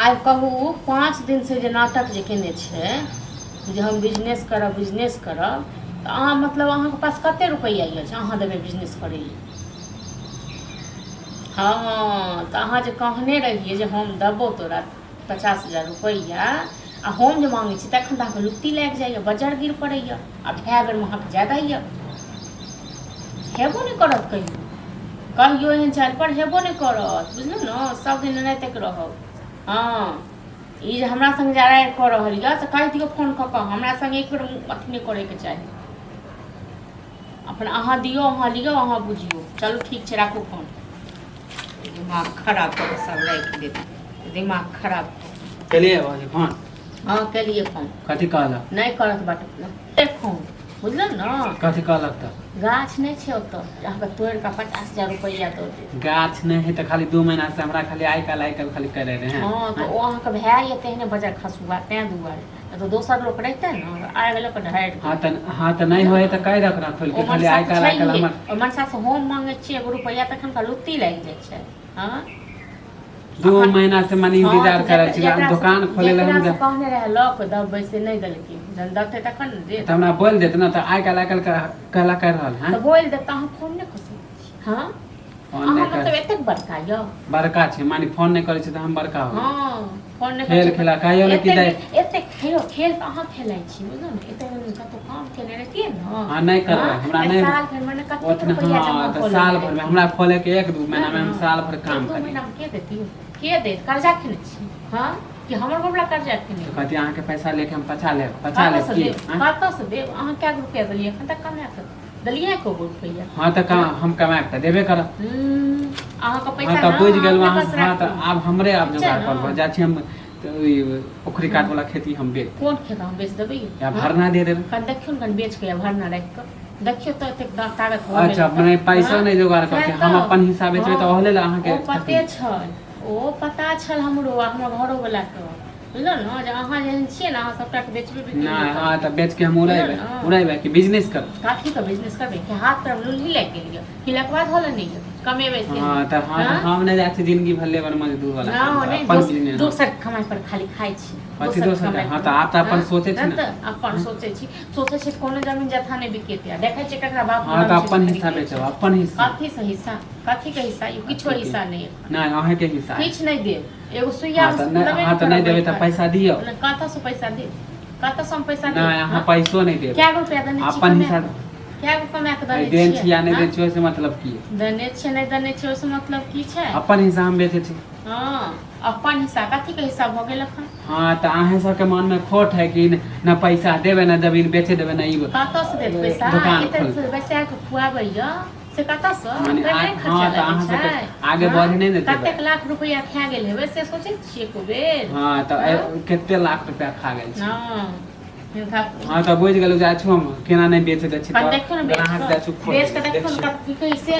आइ कहू 5 दिनसँ जे नाटक जे केने छै जे हम बिजनेस करब बिजनेस करब, तऽ अहाँ मतलब अहाँके पास कते रुपैआ अछि अहाँ देबै बिजनेस करै लए? हँ, तऽ अहाँ जे कहने रहियै जे हम देबौ तोरा 50,000 रुपैआ, आ हम जे माँगै छी तखन तऽ अहाँके लुत्ती लागि जाइए, बजर गिर पड़ैए, आ भाय बेरमे अहाँके ज्यादा यए। हेबो नहि करत कहियो कहियो एहन चालि पर हेबो नहि करत, बुझलहुँ ने? सब दिन एनाहिते रहब। हँ, ई जे हमरा संग जे अरारि कऽ रहल यऽ से कहि दियौ फोन कऽ कऽ, हमरा संग एक बेर अथी नहि करैके चाही। अपन अहाँ दियौ, अहाँ लियौ, अहाँ बुझियौ। चलू ठीक छै, राखू फोन। दिमाग खराब कऽ कऽ सब राखि देत, दिमाग खराब कऽ। केलियै बाबूजी फोन? हँ, केलियै फोन। कथी कहलक? नहि करत बाट फोन, बुझलहुँ ने? कथी कहलक तऽ? गाछ नहि छै ओतऽ अहाँके तोड़ि कऽ 50,000 रुपैआ दऽ देत। गाछ नहि है तऽ खाली 2 महीना से हमरा खाली आइ काल्हि आइ काल्हि खाली करे रहे। हँ, तऽ ओ अहाँके भए यऽ तेहने बजर खसुआ, तें दुआरे। नहि तऽ दोसर लोक रहितै ने, आगि लऽ कऽ ढारि। हँ तऽ, हँ तऽ नहि होइ तऽ कहि रख ना खोलि ओ के खाली मनसा आइ तऽ काल्हि आइ काल्हि छैहे। हमर ओहि मनसासँ हम मांगै छियै एगो रुपैआ तखन का लुत्ती लागि जाइ छै। हँ, 2 अखन महीना से मने हँ इंतजार तऽ करै छी जेकरासँ दोकान खोले लए हम जेकरासँ कहने रहए लऽ कऽ देबै से नहि देलकै। जहन देतै तखन ने देत। तऽ हमरा बोलि देत ने तऽ आइ काल्हि आइ काल्हि कहला करि रहल हैं। तऽ बोलि देत तऽ अहाँ फोन नहि कऽ सकै छी? हँ, फोन नहि अहाँ कर मतलब एतेक बड़का यऽ? बड़का छै, माने फोन नहि करै छै तऽ हम बड़का हो गेलियै। हँ, फोन नहि करै खेल छै खेला कहियो ने कि एतेक दै दिन एतेक हेयौ, खेल तऽ अहाँ खेलाइ छी, बुझलहुँ ने? एतेक दिन कतहु काम केने रहितियै ने। हँ, नहि करबै। हँ, हमरा तऽ नहि साल भरिमे ने कतेक ओतना रुपैआ जमा हँ, तऽ कऽ साल लेने भरिमे रहितियै। हमरा खोलेके 1-2 वएह महीनामे ने, हम साल भरि एक काम दू करी। महीनामे के देत यौ? के देत? कर्जा खेने छी? हँ, कि हमर बबला कर्जा खेने तऽ यऽ? कहती अहाँके पैसा लेके हम पचा लेब, पचा लेब कतऽसँ की? देब? आँय? कतऽसँ देब? अहाँ कए गो रुपैआ देलियै एखन तक कमा कऽ? देलियै एको गो रुपैआ? हँ तऽ हम कमाके तऽ देबे करब। अहाँके हँ पैसा तऽ ने बुझि अहाँ गेलहुँ अपने अहाँ। पास हँ, तऽ राखू। आब हमरे आब ठीक छै जोगाड़ ने? करब, जाइ छी हम तऽ ओहि पोखरि कात वाला खेती हम बेच देब। कोन खेत अहाँ बेच देबै यौ? या हँ, भरना दे देबै। कनि देखियौ ने, कनि बेच कऽ या भरना राखि कऽ देखियौ तऽ एतेक ताकत भऽ अच्छा गेल तऽ। मने पैसो हँ, नहि जोगाड़ सएह करके हम तऽ। अपन हिस्सा बेचबै तऽ हँ, ओहो लेल अहाँके ओ पते तकलीफ। छल, ओ पता छल हमरो आ हमर घरोवलाके, बुझलहुँ ने, जे अहाँ जेहन छियै ने, अहाँ सभटाके बेचबे बिकेबे नहि, हँ करबै। तऽ बेच के हम बुझलहुँ उड़ेबै ने? उड़ेबै कि बिजनेस करबै? कथीके बिजनेस करबै? कि हाथ पैरमे लुल्ही लागि गेल यऽ कि लकवा धऽ लेने यऽ कमेबै से? हँ तऽ, हँ तऽ हँ, हम नहि जाइ छी जिंदगी भर लेबर मजदूर वाला काम नहि पर नहि अपन बिजनेस। दोसर कमाइ पर खाली खाइ छी। कथी दोसर दोसर कमाइ हँ पर। तऽ आब तऽ अपन हँ सोचै छी तब ने। तऽ अपन सोचै छी, सोचै छी कोनो जमीन जथा नहि बिकेतै आ देखै छियै ककरा बाप हँ नाम तऽ छै अपन खरीद हिस्सा लै बेचब छै। अपन हिस्सा। कथीसँ हिस्सा? कथीके हिस्सा? ई किछो कथी के हिस्सा नहि एखन। नहि, अहाँके हिस्सा है। किछु नहि देब, एगो सुइया हँ तऽ नहि, देबे हँ नहि तऽ नहि करब देबै तऽ बैठ पैसा दियौ। कऽ। कतऽसँ पैसा देब? कतऽसँ हम पैसा देब? नहि, अहाँ हँ, पैसो नहि देबै। कए गो रुपया देने छी अपन कमा हिस्सा कऽ? कए गो कमा कऽ अरे देने देन छियै? छी या नहि हँ, देन छी, ओहिसँ मतलब की? देने छियै नहि देने छियै, ओहिसँ मतलब की छै? अपन हिस्सा हम बेचै छी। हँ, अपन हिस्सा कथीके हिस्सा भऽ गेल एखन? हँ तऽ अहें सबके मन मे खोट है कि न पैसा देबै, न जमीन बेचे देबै, न ई कतऽसँ देत पैसा? दोकान एते खोलतै। बैसा कऽ खुआबैया से कतऽसँ? मने ओकर नहि खर्चा हँ तऽ लागै अहाँ छै? सबके आगे हँ, बढ़े नहि ने देबै। कतेक लाख रुपैआ खा गेल हेबै से सोचै छियै एको बेर? हँ तऽ हँ कते लाख रुपया खा गेल छी। हँ, हिनका हँ तऽ बुझि गेलहुँ, जाइ छी हम, केना नहि बेच दै छी कनि तऽ देखियौ ने बेच ग्राहक कऽ, जाइ छी खोलै बेच कऽ लए, देखियौ ने देखियौ। कथी कहै से।